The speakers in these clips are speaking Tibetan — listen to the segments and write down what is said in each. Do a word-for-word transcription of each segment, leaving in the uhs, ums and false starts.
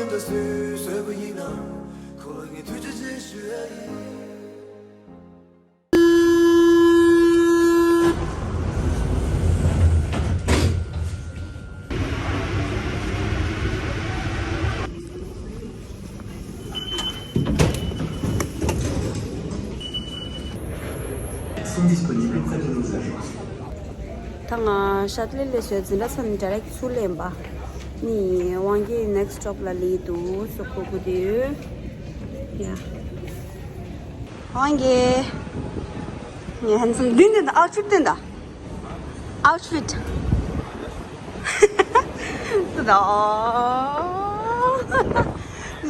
ད་སུས་བཟོས་པ་ཡིན་ན། ཁོ་ལ་ངས་ཐུགས་རྗེ་ཆེ་ཞུ་ཡ་ཡིན། ད་ང་ཤར་ལི་ལས་བཟོས་འཛིན་གྲྭ་ཚང་ནས་direct ཚུར་ལེན་པ། ནི་དབང་རྒྱལ་next stop ལ་ལི་འདུག་སོ་ཁོ་ཁུ་དེ་ཡོད། ཡ། དབང་རྒྱལ། ངའི་handsome འདི་འདི་འདི་outfit འདི་འདི། Outfit འདི་འདི།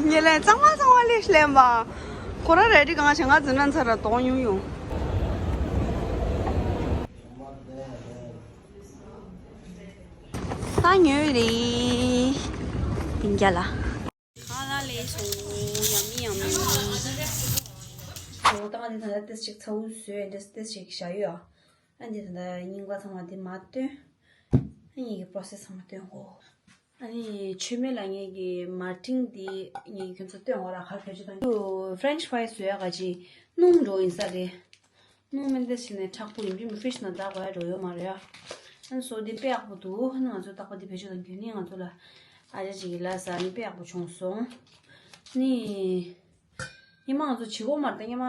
ངས་ལན་གཙང་མ་གཙང་མ་ལས་ལེན་པ། ཁོ་རང་རལ་གྲི་གང་བྱེད་ང་འཛིན་གྲྭ་ཚར་ར་གཏོང་ཡོང་ཡོང་། ད་ཉོས་རེད། སྤུན་ཀྱག་ལ། ཁ་ལག་ལས་སོང་། ཡམ་མི་ཡམ་མི། ཨོ་ད་ང་འདི་ད་ལྟ་ཏེས་ཅིག་ཚ་བོ་བཟོས་འདྲ་ཏེས་ཅིག་བཞག་ཡོད་ཨ། ཨ་འདི་ད་ལྟ་རྙིང་པ་ཚང་མ་འདི་མ་བཏོན། ཨ་ངེད་ཀྱི་process ཚང་མ་སྟོན་གོ། ཨ་ནི་མཆོད་མེ་ལ་ངེད་ཀྱི་མར་ཊིན་འདི་ངེད་ཀྱི་ཁྱོད་ཚོ་སྟོན་གོ་ར་གར་བེད་སྤྱོད་གཏོང་རྒྱུ། French fries བཟོ་ཡ་ག་ཅི་སྣུམ་འགྲོ་ཡིན་ས་རེད། སྣུམ་མེད་འདི་ཕྱིན་ནས་མཁྲེགས་པོ་ཡིན་རྒྱུ་མི་fridge ནང་བདག་དགོས་ཡ་འགྲོ་ཡོད་མ་རེད་ཨ། ཨ་ནི་སོ་འདི་དཔེ་ཡག་པོ་འདུག་ཨ་ནི་ང་ཚོ་རྟག་པར་འདི་བེད་སྤྱོད་གཏོང་རྒྱུ་ནི་ང་ཚོ་ལ་ཨ་ཅག་ཅིག་གི་ལ་ཟ་ནི་དཔེ་ཡག་པོ་བྱུང་སོང་། ནི། སྔོན་མ་ང་ཚོ་བྱེད་སྒོ་མར་ད་སྔོན་མ་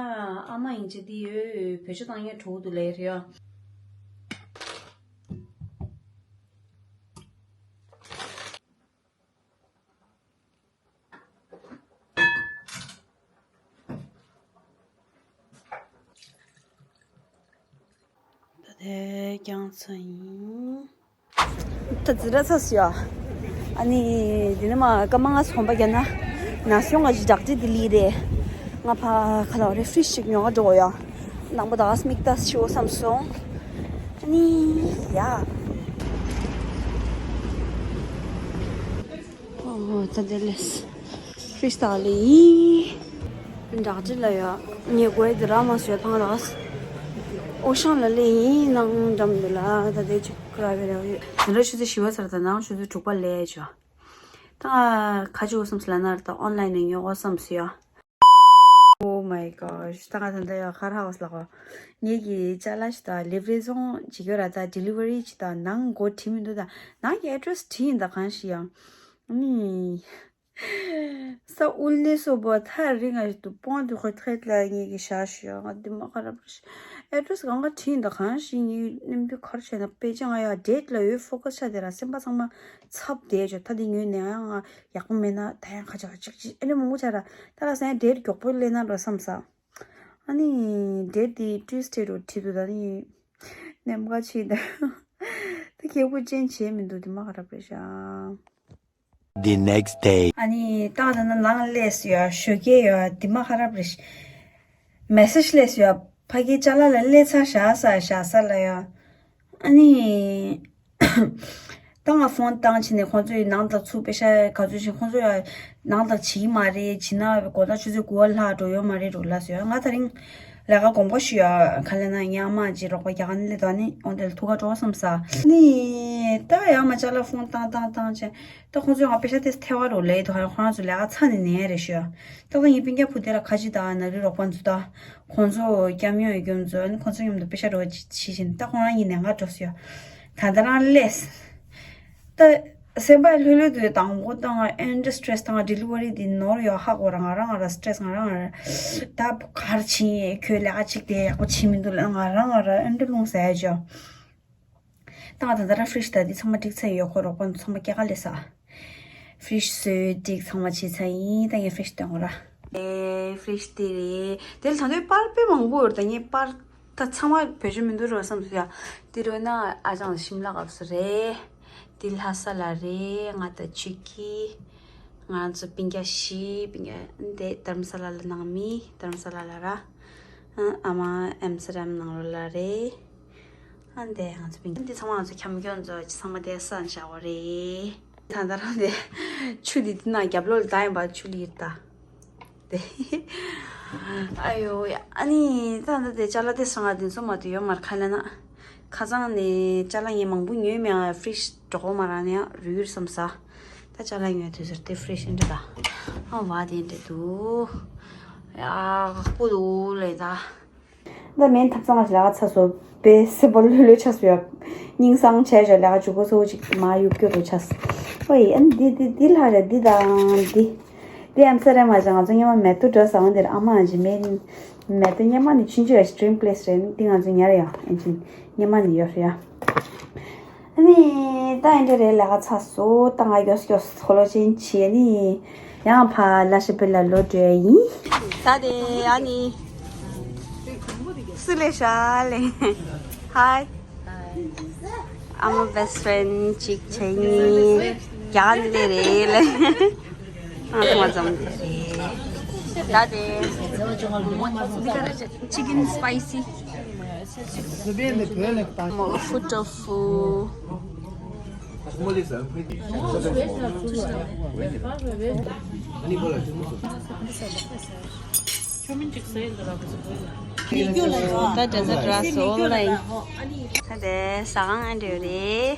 ཨ་མ་ཡིན་ཆེ་དེ་ཡོད་བེད་སྤྱོད་བཏང་ཡས་གྲོགས་འདུག་ལས་རེད་ཡ། ད་ལྟའི་རྐྱང་ཚ་ཡིན། ད་འཛིན་གྲྭ་ཚར་སོང་ཡ། ཨ་ནི་འདི་ནས་མར་སྐར་མ་ལྔ་གོམ་པ་བརྒྱབ་ན་ན་སོང་ང་ཅིག་བྲག་ཏི་ལྡི་ལི་རེད། ང་ཕ་ག་ལ་རེ་ཧྥི་ཤིག་ཉོ་ག་འགྲོ་ཡ། ནང་པ་ད་སྨིག་ཏ་ཤི་འོ་བསམ་སོང་། ཨ་ནི་ཡ། ཨོ་ད་དེ་ལས་ཧྥི་ཤི་ད་ལི་ཡིན། བྲག་ཏི་ལ་ཡ། ངས་གོ་ཡ་དེ་ར་མ་སོས་ཕང་ར། ཨོ་ཤང་ལ་ལེ་ཡིན་ནང་འགྲམ་དུ་ལ་ད་དེ་ཅིག་ཀ་ར་བེ་ར་ཡོད། དེ་འདྲ་ཆུ་ཚོད་བཞི་པ་ཚར་དང་ནང་ཆུ་ཚོད་དྲུག་པ་ལས་ཆོ། ད་ང་ཁ་ཆུ་བསམ་སི་ལ་ན་ར་ད་online ནས་ཉོ་གོ་བསམ་སི་ཡ། Oh my gosh ད་ང་ད་ད་ཡ་ཁར་ཧ་བ་སི་ལ་གོ། ངེད་ཀྱི་ཅ་ལག་ཞིག་ད་livraison ཅིག་ཡོད་ར་ད་delivery ཅིག་ད་ནང་གོ་བྲིས་མི་འདུག་ད་ནང་གི་address བྲིས་ཡིན་ད་གང་ཞིག་ཡ། ཨ་ནི། ས་ཨུལ་ནི་སོ་བོ་ཐ་རི་ང་ཞིག་ཏུ་པོང་དུ་ཁོ་ཐེད་ལ་ངེད་ཀྱི་ཞག་ཞུ་ང་འདི་མ་ཁ་རབ་རེ་ཤི། address གང་ག་བྲིས་ཡིན་ད་གང་ཞིག་ངེད་ནམ་རྒྱུན་ཁར་བྱས་ན་དཔེ་ཅན་ང་ཡ་date ལ་ཡོད་focus ཆ་དེ་ར་སེམས་པ་ཚང་མ་ཚབ་བསྡད་ཆོག་ད་འདི་ངོས་ནས་ཡང་ང་ཡག་པོ་མེད་ན་ད་ཡང་ཁ་ཆག་ཅིག་ཅིག་ཨ་ནི་མང་པོ་ཆ་ར་ད་ལ་སེང་date མགྱོགས་པོ་ལེན་ན་ར་བསམ་ས། ཨ་ནི་date དེ་Tuesday རུ་བྲིས་འདུག་ད་ནི་ནམ་ག་ཕྱིན་ད་དེ་ཁེ་པོ་ཅན་བྱས་མི་འདུག་དེ་མ་ཁ་རབ་རེ་ཤ། The next day. ཨ་ནི་ཏག་ཏག་ན་ནང་སླེབས་ཡོད་ཞོགས་ཀས་ཡོད་དེ་མ་ཁ་རབ་རེ་ཤ། message སླེབས་ཡོད་ཕ་གི་ཅ་ལག་ལ་སླེབས་ཚར་བཞག་ས་བཞག་ས་ལ་ཡོད། ཨ་ནི། ད་ང་ཕོན་བཏང་བྱས་ནས་ཁོང་ཚོའི་ནང་དུ་ཚུར་པེ་ཤ་ག་ཚོད་ཕྱིན་ཁོང་ཚོ་ཡང་ནང་དུ་བྱེད་ཀྱི་མ་རེད། བྱེད་ན་དགོང་དག་ཆུ་ཚོད་དགུ་པ་ལྷག་འགྲོ་ཡོད་མ་རེད་འགྲོ་ལབ་སོང་། ང་དེ་རིང་ལས་ཀ་དགོངས་པ་ཞུ་ཡ་ག་ལབ་ན་ངའི་ཨ་མ་ཅིག་རོགས་པ་རྒྱག་ག་ནི་སླེབས་དོ་ནི་འོན་ཏེ་ཐུག་ག་འགྲོ་བསམ་ས་ནི། ད་ཡང་མ་ཅ་ལག་ཕོན་བཏང་བཏང་བཏང་བྱས་ད་ཁོང་ཚོས་ང་པེ་ཤ་དེ་ཐལ་བ་རོ་ལས་དོ་ཧ་ཁོ་རང་ཚོ་ལས་ཀ་ཚར་ནས་ནས་རེད་ཞུ་ཡ། ད་ཁོང་ངའི་སྤུན་ཀྱག་བུ་དེ་ལ་ཁ་ཅིག་ད་ན་རི་རོགས་པ་འཛུལ་ད་ཁོང་ཚོ་སྐྱབས་མྱོང་ཡོད་རྒྱུ་ཚོ་ནི་ཁོང་ཚོ་མཉམ་དུ་པེ་ཤ་རོ་ཅིག་བྱེད་བཞིན་ད་ཁོང་རང་གཉིས་ནས་ང་འགྲོ་སོང་ཡ། ད་ད་རང་ལས། ད་སེམས་པ་ལྷོད་ལྷོད་དུ་དང་པོ་དང་ཨེ་འདྲ་stress་དང་delivery་དེ་ནོར་ཡོད་ཧ་གོ་ར་ང་རང་ང་ར་stress་ང་རང་ང་ར་ད་གར་ཕྱིན་ཁྱོད་ལས་ཀ་གཅིག་དེ་ཡག་པོ་བྱེད་མི་འདུག་ལ་ང་རང་ང་ར་ཨེ་འདྲ་རླུང་ཟ་ཡ་ཅོ། ད་ང་ད་ད་ར་fridge་ད་དེ་ཚང་མ་འགྲིག་ཚར་ཡོད་ཁོ་རོགས་པ་ཚང་མ་སྐྱེལ་ག་སླེབས་ས། fridge་བཟོས་འགྲིག་ཚང་མ་བྱས་ཚར་ཡིན་ད་ངས་fridge་སྟོན་གོ་ར། ཨེ་fridge་དེ་རེད། དེ་ལ་ད་དུང་པར་དཔེ་མང་པོ་ཡོད་རེད་ད་ངས་པར། ད་ཚང་མ་བེད་སྤྱོད་མི་འདུག་རོ་བསམ་སོང་ཡ། འདི་རོ་ན་ཨ་ཅང་ཤིམ་ལ་དཀར་པོ་རེད། འདི་ལྷ་ས་ལ་རེད་ང་ད་ཆུ་ཁྱི། ང་ཚོ་སྤུན་ཀྱག་བཞི་སྤུན་ཀྱག་འདི་དྷ་རམ་ས་ལ་ལ་ནང་མི་དྷ་རམ་ས་ལ་ལ་ར། ཨ་མ་ཨེམ་སི་ཊར་ཌམ་ནང་ལོགས་ལ་རེད། ཨ་འདི་ང་ཚོ་སྤུན་ཀྱག་འདི་ཚང་མ་ང་ཚོ་ཁྱམས་སྐྱོང་ཚོ་ཚང་མ་དེ་ས་ནས་བཞག་པ་རེད། ད་ད་རང་དེ་ཆུ་འདི་འདི་ན་རྒྱབ་ལོགས་ལ་ད་ཡིན་པ་ཆུ་ལི་ཡིར་ད། དེ། ཨ་ཡོ་ཡ། ཨ་ནི་ད་ད་དེ་ཅ་ལག་དེ་སང་ང་དེ་ཚོ་མ་དུ་ཡོད་མར་ཁ་ལ་ན། ཁ་སང་ནས་ཅ་ལག་ངས་མང་པོ་ཉོས་མེད་ཨ་fridge་འགྲོ་གོ་མ་ར་ནས་ཨ་རུལ་ཡུར་བསམ་ས། ད་ ད་ཅ་ལག་ཉོས་དུས་ཟེར་ཏེ་ཧྥི་རེ་ཤི་འདྲ་ད། ཨ་བ་དེ་འདྲ་འདུག་ཡ་ཁག་པོ་འདུག་ལས་ད། ད་མེན་ཐབ་ཚང་ལ་ལག་ཚ་སོ་པའི་སེ་པོ་ལྷོད་ལྷོད་ཆགས་སོ་ཡ། སྙིང་སང་བྱས་བྱས་ལག་འཇུག་པོ་སོ་ཅིག་མ་ཡུག་སྐྱོ་རུ་ཆགས། ཨོ་ཡི་ཨན་འདི་འདི་འདི་ལྷ་རེད་འདི་དང་འདི། འདི་ཨམ་ས་རེད་མ་ཅང་ང་ཚོ་སྙེ་མ་མེ་ཏོ་འགྲོ་ས་འོང་འདིར་ཨ་མ་ཨ་ཅི་མེན། མེ་ཏོ་སྙེ་མ་ནི་ཆུན་ཆུ་ཡ་ཤི་ཌི་རིམ་པི་ལེ་སི་རེད་འདི་ང་ཚོ་ཉར་ཡ་ཨན་ཅིན་སྙེ་མ་ནི་ཡོད་རེད་ཡ། ཨ་ནི་ད་ཨེ་འདྲ་རེད་ལས་ཀ་ཚ་སོ་ད་ང་མགྱོགས་མགྱོགས་ཐོ་ལོ་ཅན་བྱས་ནི་ཡང་ཕ་ལ་ཤི་པི་ལ་ལོ་འགྲོ་ཡིན། ད་དེ་ཨ་ནི་སུ་ལས་ཤ་ལས། Hi. I'm a best friend ཅིག་བྱས་ནི་རྒྱ་ནི་ལས་རེད་ལས། ང་ཚོ་མ་འཛོམས་ཏེ་རེད། ད་དེ་chicken spicy. Mo futofu. ད་དེ་ཚ་འདྲ་སོ་ལ་ཡིན། ད་དེ་ཟ་ཁང་ཨེ་འདྲ་རེད།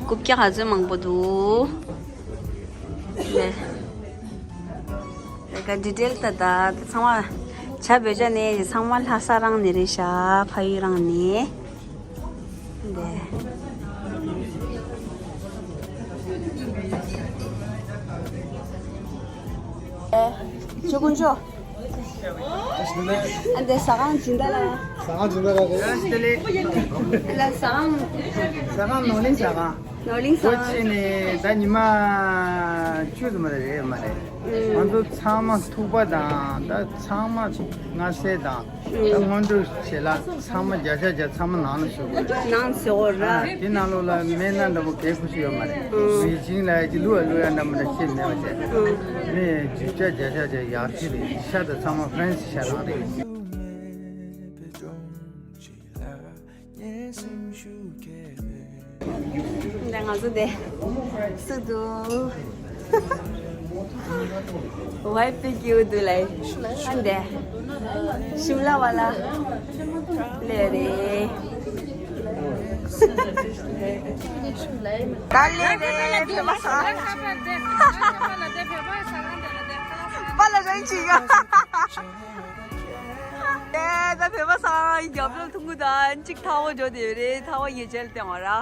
རྐུབ་བཀྱག་ག་ཚོད་མང་པོ་འདུག་ལས། ལས་ཀ་ཌི་ཊེལ་ད་ད་ད་ཚང་མ་བྱ་བོད་ཇ་ནས་ཚང་མ་ལྷ་ས་རང་ནས་རེད་ཤག་ཕ་ཡུལ་རང་ནས། འདི། ཨེ། ཅོ་ཀུན་ཅོ། ཨ་འདི་ཟ་ཁང་སྦྱིན་བདག་ལ། ཟ་ཁང་སྦྱིན་བདག་ལ་རེད། ལ་ཟ་ཁང་། ཟ་ཁང་ནོར་གླིང་ཟ་ཁང་། ནོར་གླིང་ཟ་ཁང་། ཁོ་ཕྱིན་ནས་ད་ཉི་མ་བཅུ་ཙམ་རེད་མ་རེད། ང་ཚོ་ཚང་མ་ཐུག་པ་དང་ད་ཚང་མ་མངའ་སེལ་དང་ད་སྔོན་འགྲོ་བྱེད་ལ་ཚང་མ་བརྒྱ་ཆ་བརྒྱ་ཚང་མ་ནང་ལ་ཞུགས་དགོས་རེད། ནང་ཞུགས་ར། དེ་ནང་ལོགས་ལ་སྨན་སྣ་འདྲ་པོ་གས་ཁུ་ཞུ་ཡོད་མ་རེད། མི་ཅིང་ལ་ཡ་ལུ་ཡ་ལུ་ཡ་འདྲ་མི་འདྲ་ཤེས་མེད་པ་བྱས། མི་བརྒྱ་ཆ་བརྒྱ་ཆ་བརྒྱ་ཡག་ཤོས་རེད། ཤ་དང་ཚང་མ་ཧྥ་རན་སི་ཤ་རང་རེད། འདི་ང་ཚོ་འདི་སུ་འདུག་ཝའི་པི་ཀིའུ་འདུག་ལའི། ཨ་འདི་ཤིམ་ལ་བ་ལ་ལས་རེད། ད་ལས་རེད་བོད་པ་ཟ་ཁང་། པ་ལ་རང་ཅིག་ཡ། ཨེ་ད་བོད་པ་ཟ་ཁང་རྒྱབ་ལོགས་ཐུང་གུ་དང་གཅིག་ཐག་པ་འཇོག་བསྡད་ཡོད་རེད། ཐག་པ་ཡོད་ཅལ་བསྟན་བ་ར། ཨ།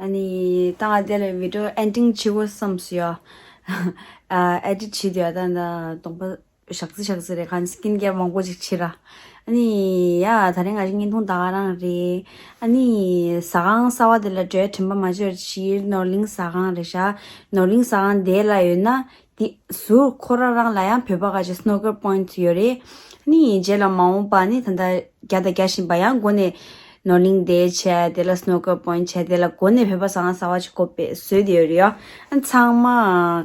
ཨ་ནི་ད་ང་དེ་ལ་བི་ཌི་ཡོ་ཨེ་ཌི་ཊིང་བྱེད་དགོས་བསམ་སོང་ཡ། ཨ་ཨེ་ཌི་ཊི་བྱེད་དུས་ཡ་ད་ད་གདོང་པ་ཞག་ཙི་ཞག་ཙི་རེད། གང་སི་ཀིན་ཀེར་མང་པོ་ཅིག་བྱེད་ར། ཨ་ནི་ཡ་ད་རིང་ང་ཅིག་བརྙན་ཐུང་ད་ག་རང་རེད། ཨ་ནི་ཟ་ཁང་གསར་བ་དེ་ལ་འགྲོ་ཐུབ་པ་མ་བྱུང་བ་ཞིག་ནོར་གླིང་ཟ་ཁང་རེད་ཤག་ནོར་གླིང་ཟ་ཁང་དེ་ལ་ཡོད་ན། དེ་ཟུར་ཁོ་རང་རང་ལ་ཡང་བོད་པ་ཁ་ཤས་སི་ནོ་ཀར་པོ་ཡིན་ཊི་ཡོད་རེད། ནི་རྗེས་ལ་མ་འོངས་པ་ནི་ད་ལྟ་རྒྱ་དང་རྒྱ་བཞིན་པ་ཡང་སྒོ་ནས་ནོར་གླིང་དེ་བྱས་དེ་ལ་སི་ནོ་ཀར་པོ་ཡིན་ཊི་བྱས་དེ་ལ་སྒོ་ནས་བོད་པ་ཟ་ཁང་གསར་བ་ཅིག་བསྐོ་བཟོས་བསྡད་ཡོད་རེད་ཡ། ཨ་ཚང་མ་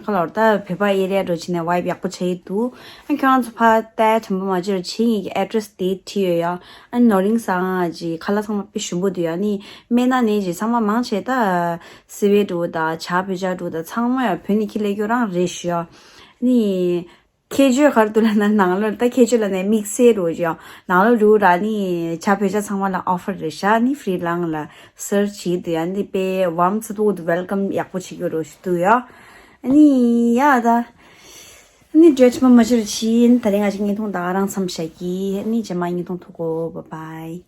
ཁ་ལོར་ད་བོད་པ་ཨེ་རི་ཡ་འགྲོ་བྱས་ནས་ཝའི་བི་ཡག་པོ་བྱས་ཡོད་འདུག་ཨ་ཁྱོད་རང་ཚོ་ཕར་ལྟ་དྲན་པ་མ་བརྗེད་རོགས་བྱེད། ངེད་ཀྱི་ཨེ་ཌི་རེ་སི་དེ་བྲིས་ཡོད་ཡ། ཨ་ནོར་གླིང་ཟ་ཁང་ཅིག་ཁ་ལག་ཚང་མ་དཔེ་ཞིམ་པོ་འདུག་ཡ། ནི་སྨན་སྣ་ནས་ཅིག་ཚང་མ་མང་ཆེ་ད། སི་ཝེ་འགྲོ་དང་བྱ་བོད་ཇ་འགྲོ་དང་ཚང་མ་ཡང་བོད་ནས་ཁྱི་ལས་སྐྱོ་རང་རེད་ཞུ་ཡ། ནི། ཁྱད་ཆོས་ག་རེ་འདུག་ལབ་ན་ནང་ལོགས་ད་ཁྱད་ཆོས་ལབ་ནས་དམིགས་བསལ་རོ་ཞུ་ཡ། ནང་ལོགས་འགྲོ་ར་ནི་བྱ་བོད་ཇ་ཚང་མ་ལ་ཨོ་ཕར་རེད་ཤག་ནི་ཧྥི་རི་ལང་ལ་སར་བྱེད་དུ་ཡ། ནི་དཔེ་ཝམ་ཚ་པོ་འདུག་ཝེལ་ཀམ་ཡག་པོ་བྱེད་རྒྱུ་རོ་ཞུ་འདུག་ཡ། ནི་ཡ་ད། ནི་འགྲོ་ཆ་མ་མ་ཤོར་ཕྱིན་ད་རིང་ང་ཅིག་བརྙན་ཐུང་ད་ག་རང་མཚམས་བཞག་གི། ནི་རྗེས་མ་བརྙན་ཐུང་ཐུག་གོ། བྷའི་བྷའི།